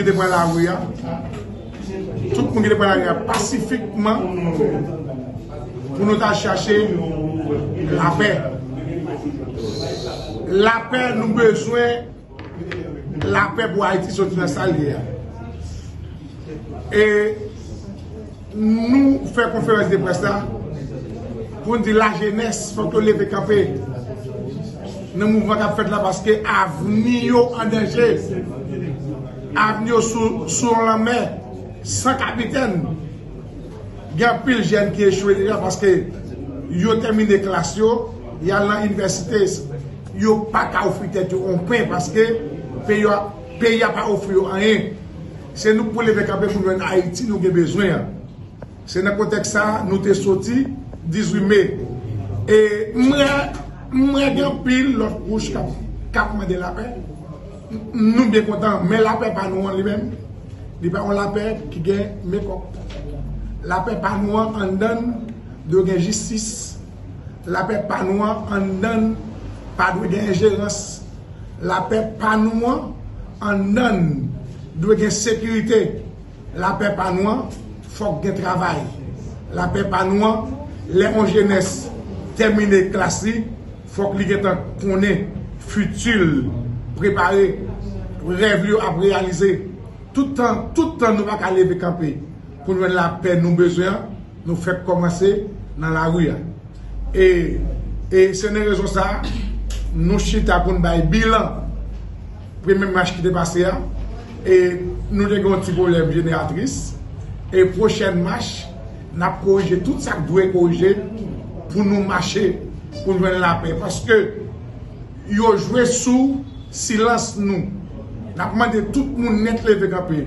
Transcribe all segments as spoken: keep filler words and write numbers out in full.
te pran lari a, tout moun ki te pran lari a pasifikman pou nou ta chache lapè. Lapè, nou bezwen lapè pou Ayiti soti nan sa l ye a. E nou fè konferans de près la pou n di lajenès, fòk yo leve kanpe nan mouvman k ap fèt la, paske avni yo an danje. Avni yo sou, sou yon lanmè san kapitèn. Gen anpil jèn ki echwe deja paske yo tèmine klas yo, y al nan inivèsite, yo pa ka ofri tèt yo yon pen paske peyi a, peyi a pa ofri yo anyen. Se nou k pou leve kanpe pou jwenn Ayiti nou gen bezwen an. Se nan kontèks sa a nou te soti dizuit me. E m wè, m wè gen anpil lòt kouch k ap, k ap mande lapè. Nou byen kontan, men lapè pa nou an li menm, li pa yon lapè ki gen mekòp. Lapè pa nou an anndan l dwe gen jistis. Lapè pa nou an anndan l pa dwe gen enjerans. Lapè pa nou an anndan l dwe gen sekirite. Lapè pa nou an, fòk gen travay. Lapè pa nou an, lè yon jenès tèmine klas li, fòk li gentan konnen fiti l, prepare, rèv li yo ap reyalize. Tout tan, tout tan nou pa ka leve kanpe pou n jwenn lapè nou bezwen an, nou fèk kòmanse nan lari a. E, e se nan rezon sa a, nou chita pou n bay bilan premye mach ki te pase a. E nou te gen yon ti pwoblèm jeneratris. E pwochèn mach, n ap korije tout sa k dwe korije pou nou mache, pou n jwenn lapè. Paske yo jwe sou silans nou. N ap mande tout moun nèt leve kanpe.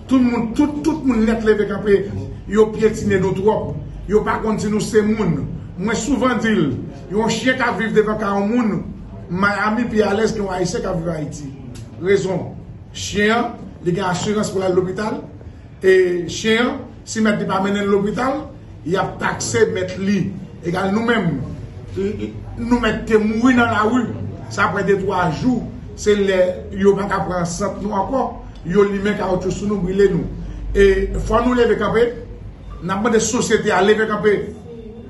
Tout moun, tout, tout moun nèt leve kanpe. Yo pyetine nou twòp. Yo pa konn si nou se moun. Mwen souvan di l, yon chen k ap viv devan kay yon moun Miami pi alèz ke yon Ayisyen k ap viv Ayiti. Rezon, chen an, li gen asirans pou l al lopital. E chen an, si mèt li pa mennen l lopital, y ap takse mèt li. Egal nou menm, nou mèt te mouri nan lari. Sa pran de twa jou, se lè yo pa ka pran sant nou ankò, yo limen kawotchou sou nou, brile nou. E fò nou leve kanpe, n ap mande sosyete a leve kanpe.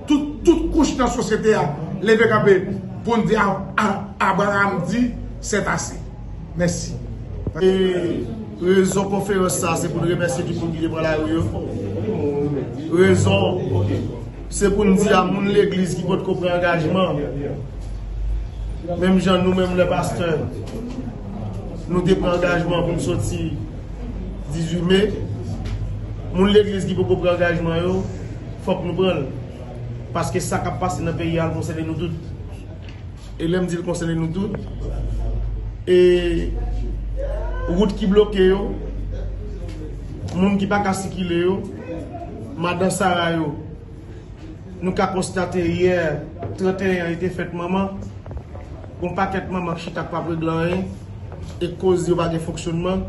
Tout, tout kouch nan sosyete a leve kanpe pou n di a, a, Abraham di, c'est assez. Mèsi. E rezon konferans sa, se pou n remèsye tout moun ki te pran lari yo. Rezon, se pou n di a moun legliz ki potko pran angajman, menm jan nou menm lè pastè, nou te pran angajman pou n soti dizuit me. Moun legliz ki poko pran angajman yo, fòk nou pran l. Paske sa k ap pase nan peyi a, l konsène nou tout. E lè m di l konsène nou tout, e wout ki bloke yo, moun ki pa ka sikile yo, madan Sara yo, nou ka konstate yè, trannteyen an, li te fèt manman, gon pakèt manman k chita k p ap regle anyen, e koz yo pa gen fonksyonman,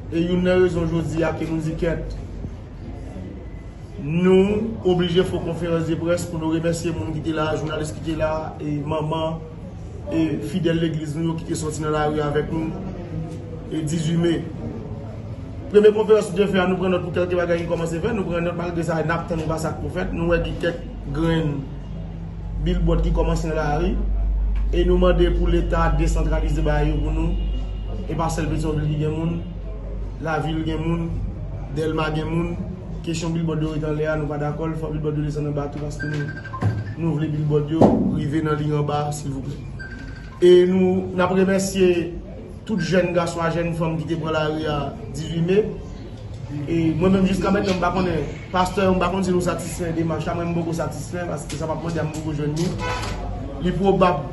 e youn nan rezon jodi a ke nou di kèt, nou oblije fè yon konferans de près pou nou remèsye moun ki te la, jounalis ki te la, e manman, e fidèl legliz nou yo ki te sòti nan lari avèk nou, e dizuit me. Premye konferans nou te fè a, nou pran nòt pou kèlke bagay ki kòmanse fèt, nou pran nòt malgre sa, n ap tann yon pasaj pwofèt, nou wè gen kèk grenn bilbòd ki kòmanse nan lari, e nou mande pou Leta desantralize bagay yo pou nou, e pa sèl Petyonvil ki gen moun, lavil gen moun, Dèlma gen moun, kesyon bilbòd yo ret anlè a, nou pa dakò l, fò bilbòd yo desann anba tou, paske nou, nou vle bilbòd yo rive nan liy anba, silvouplè. E nou, n ap remèsye tout jèn gason ak jèn fanm ki te pran lari a dizuit me. E mwen menm, jiska mentnan, m pa konnen, pastè yo, m pa konn si nou satisfè de mach la, mwen m poko satisfè, paske sa p ap mande a m poko jwenn li. Li pwobab,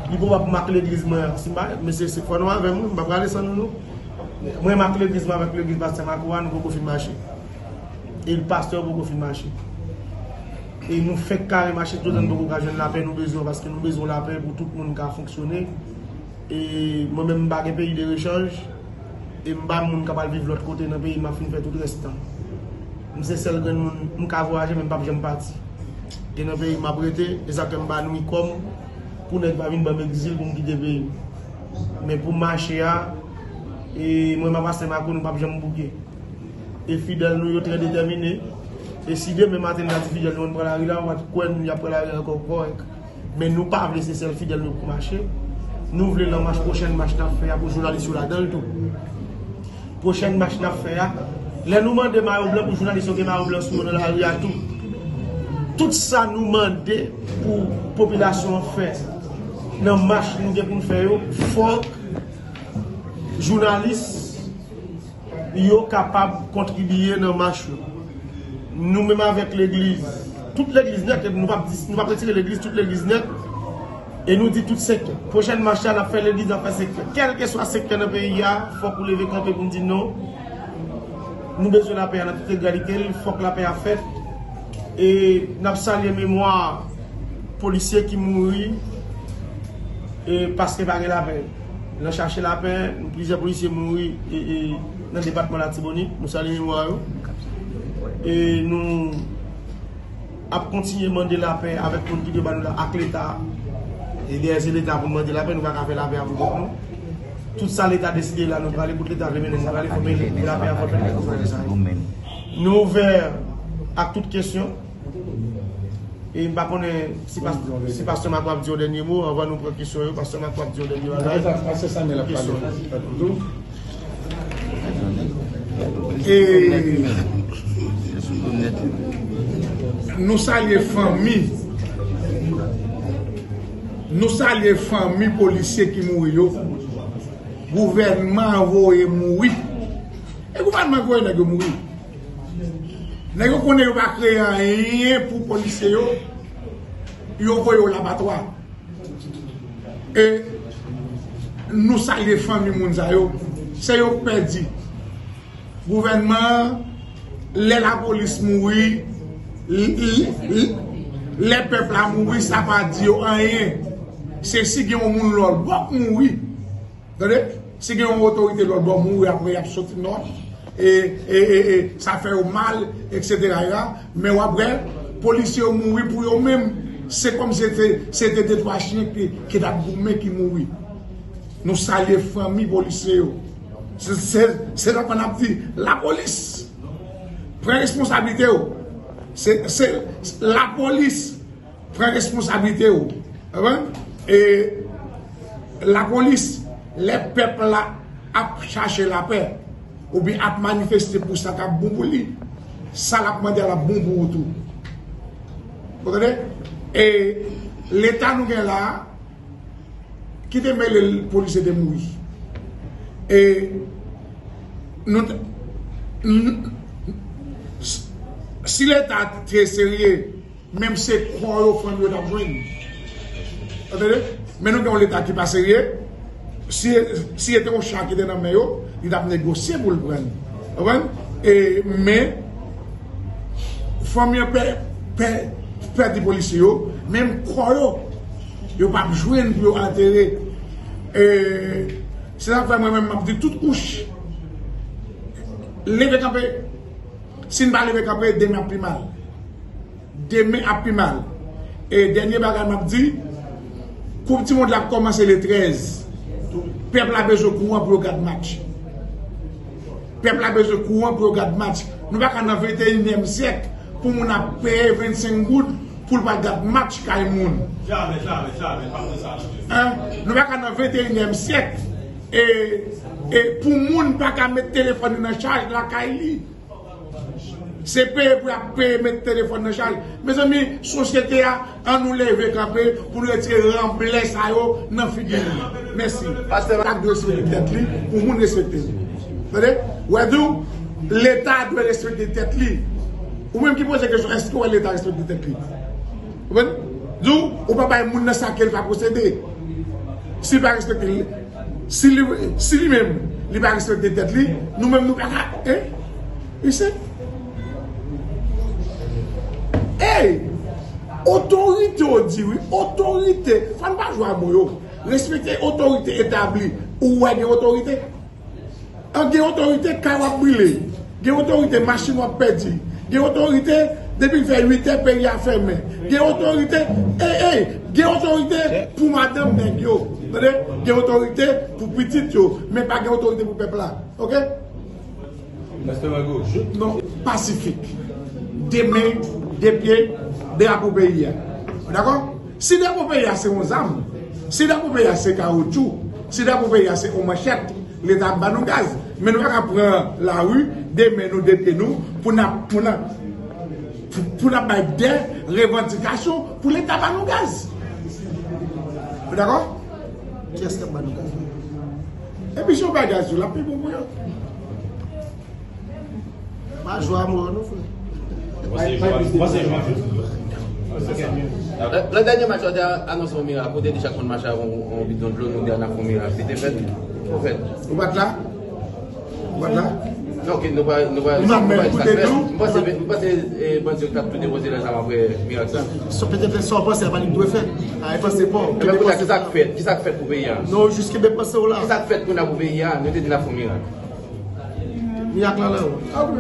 li pwobab m ak legliz mwen an, si m pa, mesye, se fò nou avè m, wi, m pa prale san nou, non. Mwen m ak legliz mwen, avèk legliz pastè Marco a, nou poko fin mache. E pastè yo poko fin mache. E nou fèk kare mache, tout an poko ka jwenn lapè nou bezwen, paske nou bezwen lapè pou tout moun ka fonksyone. E mwen menm, m pa gen peyi de rechanj, e m pa moun k ap al viv lòt kote nan peyi m ap fin fè tout rès tan. M se sèl grenn moun, m ka vwayaje, men m p ap janm pati. E nan peyi m ap rete, e sa k fè m pa nwi kò m, pou nèg pa vin ban m egzil pou m kite peyi m. Men pou mache a, E mwen, m a pastè Marco, nou p ap janm bouke. E fidèl nou yo trè detèmine. E si demen maten n ta di fidèl nou ann pran lari la, ou pa t kwè nou y ap pran lari ankò kòrèk. Men nou pa vle se sèl fidèl nou pou mache. Nou vle nan mach, pwochèn mach n ap fè a pou jounalis yo ladan l tou. Pwochèn mach n ap fè a, lè nou mande mayo blan pou jounalis yo gen mayo blan sou yo nan lari a tou. Tout sa nou mande pou popilasyon an fè nan mach nou gen pou n fè yo, fòk jounalis yo kapab kontribiye nan mach yo. Nou menm avèk legliz, tout legliz nèt, nou p ap dis-, nou p ap retire legliz, tout legliz nèt, e nou di tout sektè. Pwochèn mach la, n ap fè legliz, n ap fè sektè. Kèlkeswa sektè nan peyi a, fòk ou leve kanpe pou n di non. Nou bezwen lapè a nan tout entegralite l, fòk lapè a fèt. E n ap salye memwa polisye ki mouri, e paske pa gen lapè. Nan chache lapè, plizyè polisye mouri e, e, nan depatman Latibonit. Nou salye memwa yo. E nou ap kontinye mande lapè avèk moun ki dwe ba nou la, ak Leta. E dèyè se Leta pou n mande lapè, nou pa ka fè lapè a pou kont nou. Tout sa Leta deside la, nou prale, kote Leta vle mennen nou prale, fò men lapè a fò fèt. Nou ouvè ak tout kesyon. E m pa konnen si pas-, si pastè Marco ap di yon dènye mo anvan nou pran kesyon yo. Pastè Marco ap di yon dènye bagay. Pastè Samuel ap pale. Kesyon. E nou salye fanmi. Nou salye fanmi polisye ki mouri yo. Gouvènman an voye mouri. E gouvènman an voye nèg yo mouri. Nèg yo konnen yo pa kreye anyen pou polisye yo. Yo voye yo labatwa. E nou salye fanmi moun sa yo. Se yo k pèdi. Gouvènman an, lè lapolis mouri, l-, l-, l-, lè pèp la mouri, sa pa di yo anyen. Se si gen yon moun lòt bò k mouri. Tande? Si gen yon otorite lòt bò mouri, apre y ap soti nòt. E, e, e, e, sa fè yo mal, etsetera. Men w ap wè, polisye yo mouri pou yo menm. Se kòmsi se te, se te de twa chen ki, ki t ap goumen ki mouri. Nou salye fanmi polisye yo. Se, se, se sa n ap di, lapolis, pran responsablite w. Se, se, lapolis, pran responsablite w. Konprann? E lapolis, lè pèp la ap chache lapè, oubyen ap manifeste pou sa k ap bon pou li, sa l ap mande a l ap bon pou ou tou. Ou tande? E Leta nou gen la a, ki te mele l polisye te mouri. E nou t-, n-, si Leta te serye, menm se kò yo fanmi yo t ap jwenn. Ou tande? Men nou gen yon Leta ki pa serye. Si, si se te yon cha ki te nan men yo, li t ap negosye pou l pran l. Ou konprann? E, men, fanmi an pè, pè, pèdi polisye yo, menm kò yo, yo p ap jwenn pou yo antere. E, se sa k fè mwen menm, m ap di tout kouch, leve kanpe. Si n pa leve kanpe, demen ap pi mal. Demen ap pi mal. E dènye bagay m ap di, Koup di mond la ap kòmanse le trèz. Pèp la bezwen kouran pou yo gad match. Pèp la bezwen kouran pou yo gad match. Nou pa ka nan venteyinyèm syèk pou moun ap peye vennsenk goud pou l pa gad match kay moun. Jamè, jamè, jamè, pa fè sa, mesye. Hein? Nou pa ka nan venteyinyèm syèk e, e pou moun pa ka met telefòn li nan chaj lakay li. Se peye pou y ap peye met telefòn nan chaj. Mezanmi, sosyete a, an nou leve kanpe pou nou retire ranblè sa yo nan figi nou. Mèsi. Pastè, Leta dwe respekte tèt li pou moun respekte l. Tande? Ou wè di w, Leta dwe respekte tèt li. Ou menm ki poze kesyon, èske w wè Leta respekte tèt li? Ou konprann? Di w, ou pa bay moun nan sa ke l pa posede. Si l pa respekte l, Si li, si li menm, li pa respekte tèt li, nou menm nou pa ka, hein? Isi. Ey! Otorite w di wi, otorite. Fò n pa jwe a mo yo. Respekte otorite etabli. Ou wè gen otorite? An gen otorite kay w ap brile. Gen otorite machin w ap pèdi. Gen otorite Depi fè uit è, peyi a fèmen. Gen otorite, ey, ey, gen otorite pou madanm nèg yo. Tande? Gen otorite pou pitit yo, men pa gen otorite pou pèp la. Oke? Pasifik. De men, de pye, drapo peyi a. Dakò? Si drapo peyi a se yon zam, si drapo peyi a se kawotchou, si drapo peyi a se yon manchèt, Leta ap ba nou gaz. Men nou pa ka pran lari, de men nou, de pye nou, pou n ap, pou n ap, pou, pou n ap bay de revandikasyon pou Leta ba nou gaz. Nou dakò? Kiyès k ap ba nou gaz la? Epi si yo bay gaz yo, l ap pi bon pou yo. Majò a mò nou, frè. Mwen se Jwa, mwen se Jwa. Nan dènye match, yo te anonse yon mirak. Kote di chak moun mache avè yon, yon bidon dlo, nou di a n ap fè yon mirak. Li te fèt? Ou fèt? Ou pa t la? Ou pa t la? Non, ok, nou pa, nou pa, nou pa di sa k fèt. M panse, m panse, eh, bandi yo t ap tou depoze lè sa apre mirak sa. Sa, petèt sa w panse a pa li k dwe fèt. A, e panse pa w. Ebyen, kounye a, ki sa k fèt? Ki sa k fèt pou peyi a? Non, jis kenbe panse w la. Ki sa k fèt kounye a pou peyi a? Nou te di n ap fè yon mirak. Mirak la, la, w.